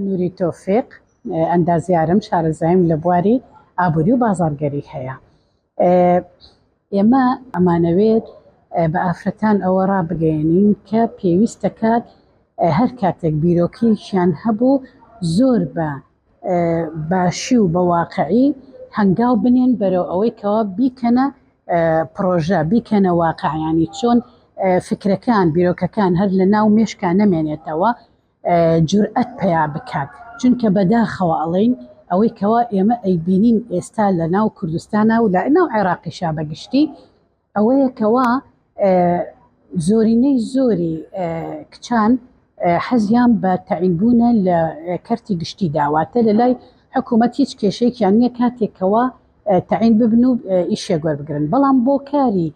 نوری تۆفیق، ئەندازیارم، شارەزاییم لە بواری ئابووری و بازاڕگەری هەیە. ئێمە ئەمانەوێت بە ئافرەتان ئەوە ڕابگەیەنین کە پێویستە کات هەر کاتێک بیرۆکەیەکیان هەبوو زۆر بە باشی و بە واقعی هەنگاو بنێن بەرەو ئەوەی کەوا بیکەنە پڕۆژە، بیکەنە واقع یانی چۆن فکرەکان بیرۆکەکان هەر لە ناو مێشکا نەمێنێتەوە جورئەت پەیا بکات چونکە بەداخەوە ئەڵێین ئەوەی کەوا ئێمە ئەیبینین ئێستا لە ناو کوردستانا و لە ناو عێراقیشا بە گشتی ئەوەیە کەوا زۆرینەی زۆری کچان حەزیان بە تەعین بوونە لە کەرتی گشتیدا واتە لە لای حکوومەت هیچ کێشەیەکیان نییە کاتێک کەوا تەعین ببن و ئیشێک وەربگرن بەڵام بۆ کاری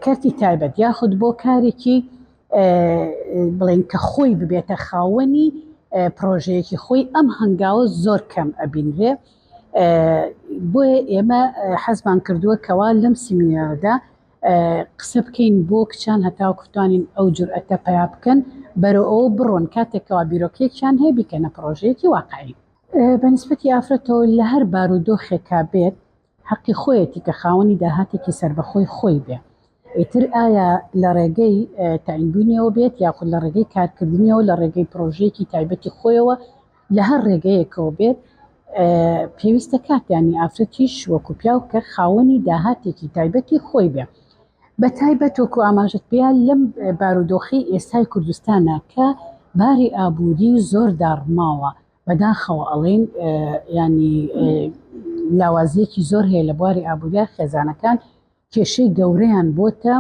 کەرتی تایبەت یاخود بۆ کارێکی بڵێن کە خۆی ببێتە خاوەنی پرۆژەیەکی خۆی ئەم هەنگاوە زۆر کەم ئەبینرێ بۆیە ئێمە حەزمان کردووە کەوا لەم سیمیناردا قسە بکەین بۆ کچان هەتاوەکو بتوانین ئەو جورئەتە پەیا بکەن بەرەو ئەوە بڕۆن کاتێکەوە بیرۆکەیەکیان هەیە بیکەنە پرۆژەیەکی واقعی. بە نسبەتی ئافرەتەوە لە هەر بارودۆخێکا بێت حەقی خۆیەتی کە خاوەنی داهاتێکی سەربەخۆی خۆی بێ ئیتر ئایا لە ڕێگەی تەعینبوونیەوە بێت یاخود لە ڕێگەی کارکردنیەوە لە ڕێگەی پرۆژەیەکی تایبەتی خۆیەوە لە هەر ڕێگەیەکەوە بێت پێویستە کات یانی ئافرەتیش وەکو پیاو کە خاوەنی داهاتێکی تایبەتی خۆی بێ بە تایبەت وەکو ئاماژەت پێیا لەم بارودۆخی ئێستای کوردستانە کە باری ئابووری زۆر داڕماوە بەداخەوە ئەڵێین ینی لاوازیەکی زۆر هەیە لە بواری ئابووریا خێزانەکان کێشەی گەورەیان بۆتە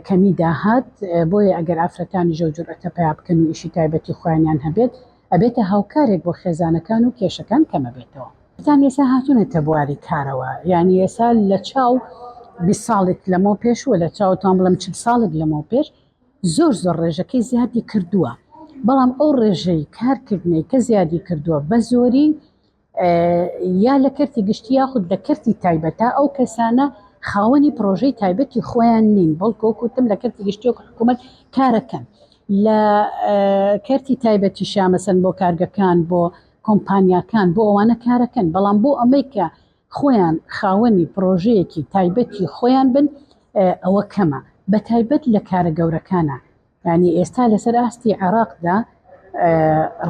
کەمی داهات بۆیە ئەگەر ئافرەتانیش ئەو جورئەتە پەیا بکەن و ئیشی تایبەتی خۆیانیان هەبێت ئەبێتە هاوکارێک بۆ خێزانەکان و کێشەکان کەمەبێتەوە. ئافرەتان ئێستا هاتوونەتە بواری کارەوە یانی ئێستا لە چاو 20 ساڵێک لەمەو پێش و لە چاو توان بڵێم 40 ساڵێک لەمەو پێش زۆر زۆر ڕێژەکەی زیادی کردووە بەڵام ئەو ڕێژەی کارکردنەی کە زیادی کردووە بە زۆری یا لە کەرتی گشتی یاخود لە کەرتی تایبەتە ئەو کەسانە خاوەنی پرۆژەی تایبەتی خۆیان نین بەڵکو وەکو وتم لە کەرتی گشتی وەکو حکوومەت کارەکەن لە کەرتی تایبەتیشا مەسەن بۆ کارگەکان بۆ کۆمپانیاکان بۆ ئەوانە کارەکەن بەڵام بۆ ئەمەی کە خۆیان خاوەنی پرۆژەیەکی تایبەتی خۆیان بن ئەوە کەمە بە تایبەت لە کارە گەورەکانە یانی ئێستا لەسەر ئاستی عێراقدا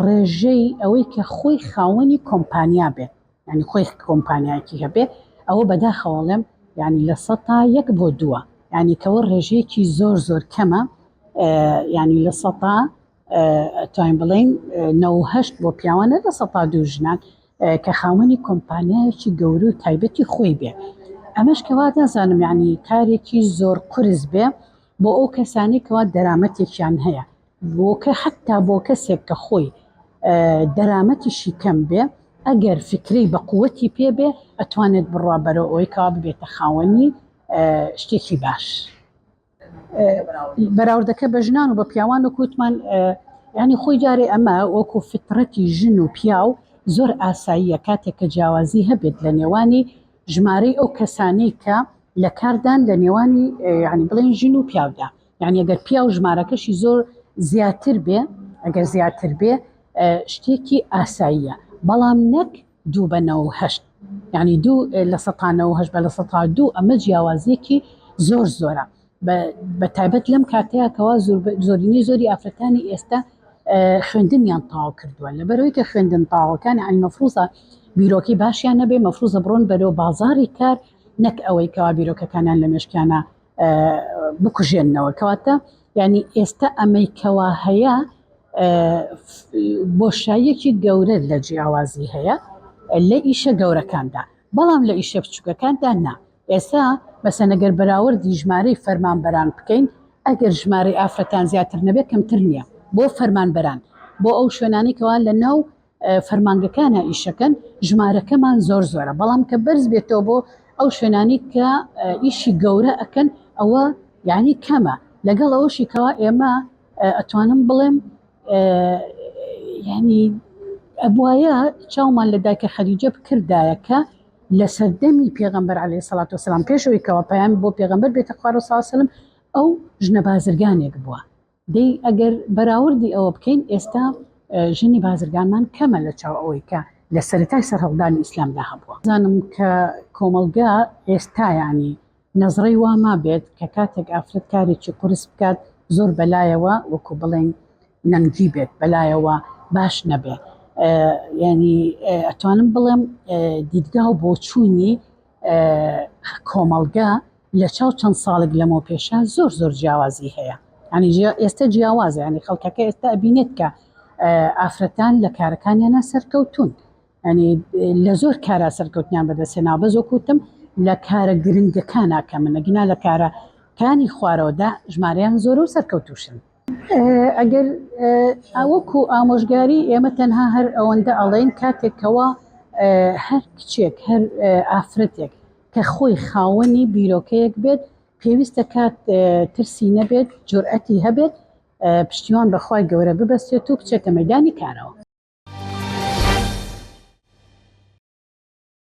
ڕێژەی ئەوەی کە خۆی خاوەنی کۆمپانیا بێت ینی خۆی کۆمپانیایەکی هەبێ ئەوە بەداخەوەڵێم ینی لە سەتا یەک بۆ دووە ینی کەەوە ڕێژەیەکی زۆر زۆر کەمە ینی لە سەتا توانین بڵین 98 بۆ پیاوانە لە سەتا دوو ژنان کە خاوەنی کۆمپانیایەکی گەورە و تایبەتی خۆی بێ ئەمەش کەوا نازانم یعنی کارێکی زۆر قورس بێ بۆ ئەو کەسانەی کەوا دەرامەتێکیان هەیە بۆ کە حەتا بۆ کەسێک کە خۆی دەرامەتیشی کەم بێ ئەگەر فکرەی بە قوتی پێ بێ ئەتوانێت بڕوا بەرەو ئەوەی کەوا ببێتە خاوەنی شتێکی باش. بەراوردەکە بە ژنان و بە پیاوان وەکو وتمان ینی خۆی جارێ ئەمە وەکو فترەتی ژن و پیاو زۆر ئاساییە کاتێک کە جیاوازی هەبێت لە نێوانی ژمارەی ئەو کەسانەی کە لە کاردان لە نێوانی یعنی بڵێن ژن و پیاودا یعنی ئەگەر پیاو ژمارەکەشی زۆر زیاتر بێ ئەگەر زیاتر بێ شتێکی ئاساییە بەڵام نەک دوو بە 98 یعنی دوو لە سەتا 98 بە لە سەتا دوو ئەمە جیاوازیەکی زۆر زۆرە بە تایبەت لەم کاتەیە کەوا زۆرینەی زۆری ئافرەتانی ئێستا خوێندنیان تەواو کردووە لەبەرەوەی کە خوێندن تەواوەکان یعنی مەفروزە بیرۆکەی باشیان نەبێ مەفروزە بڕۆن بەرەو بازاری کار نەک ئەوەی کەوا بیرۆکەکانیان لە مێشکیانە بکوژێنەوە کەواتە یعنی ئێستا ئەمەی کەوا هەیە بۆشاییەکی گەورە لە جیاوازی هەیە لە ئیشە گەورەکاندا بەڵام لە ئیشە بچووکەکاندا نا ئێستا مەسەن ئەگەر بەراوردی ژمارەی فەرمانبەران بکەین، ئەگەر ژمارەی ئافرەتان زیاتر نەبێت کەمتر نییە بۆ فەرمانبەران، بۆ ئەو شوێنانەی کەوا لە ناو فەرمانگەکانە ئیشەکەن ژمارەکەمان زۆر زۆرە، بەڵام کە بەرز بێتەوە بۆ ئەو شوێنانی کە ئیشی گەورە ئەکەن ئەوە یعنی کەمە، لەگەڵ ئەوەشی کەوا ئێمە ئەتوانم بڵێم یعنی ئەبوایە چاومان لە دایکە خەدیجە بکردایە کە لە سەردەمی پێغەمبەر علیە سەڵات وسلام پێش ئەوەی کەوا پەیام بۆ پێغەمبەر بێتە خوارەوە صلی الله علیه وسلم ئەو ژنە بازرگانێک بووە دەی ئەگەر بەراوردی ئەوە بکەین ئێستا. ژنی بازرگانمان کەمە لە چاو ئەوەی کە لە سەرەتای سەرهەڵدانی ئیسلامدا هەبووە. زانم کە کۆمەڵگا ئێستا یانی نەزڕەی وا مابێت کە کاتێک ئافرەت کارێکی قورس بکات زۆر بەلایەوە وەکو بڵێین نەنگی بێت بەلایەوە باش نەبێ یانی ئەتوانم بڵێم دیدگا و بۆچوونی کۆمەڵگا لە چاو چەند ساڵێک لەمەو پێشە زۆر زۆر جیاوازی هەیە ینی ئێستا جیاوازە ینی خەڵکەکە ئێستا ئەبینێت کە ئافرەتان لە کارەکانیانە سەرکەوتون ینی لە زۆر کارا سەرکەوتنیان بەدەستهێناوە بەس وەکو وتم لە کارە گرنگەکانا کەمن ئەگینا لە کارە کانی خوارەوەدا ژمارەیان زۆرە و سەرکەوتوشن. ئەگەر وەکو ئامۆژگاری ئێمە تەنها هەر ئەوەندە ئەڵێین کاتێک کەوا هەر کچێک هەر ئافرەتێک کە خۆی خاوەنی بیرۆکەیەک بێت پێویستە کات ترسی نەبێت جورئەتی هەبێت پشتیوان بە خوای گەورە ببەستێت و بچێتە مەیدانی کارەوە.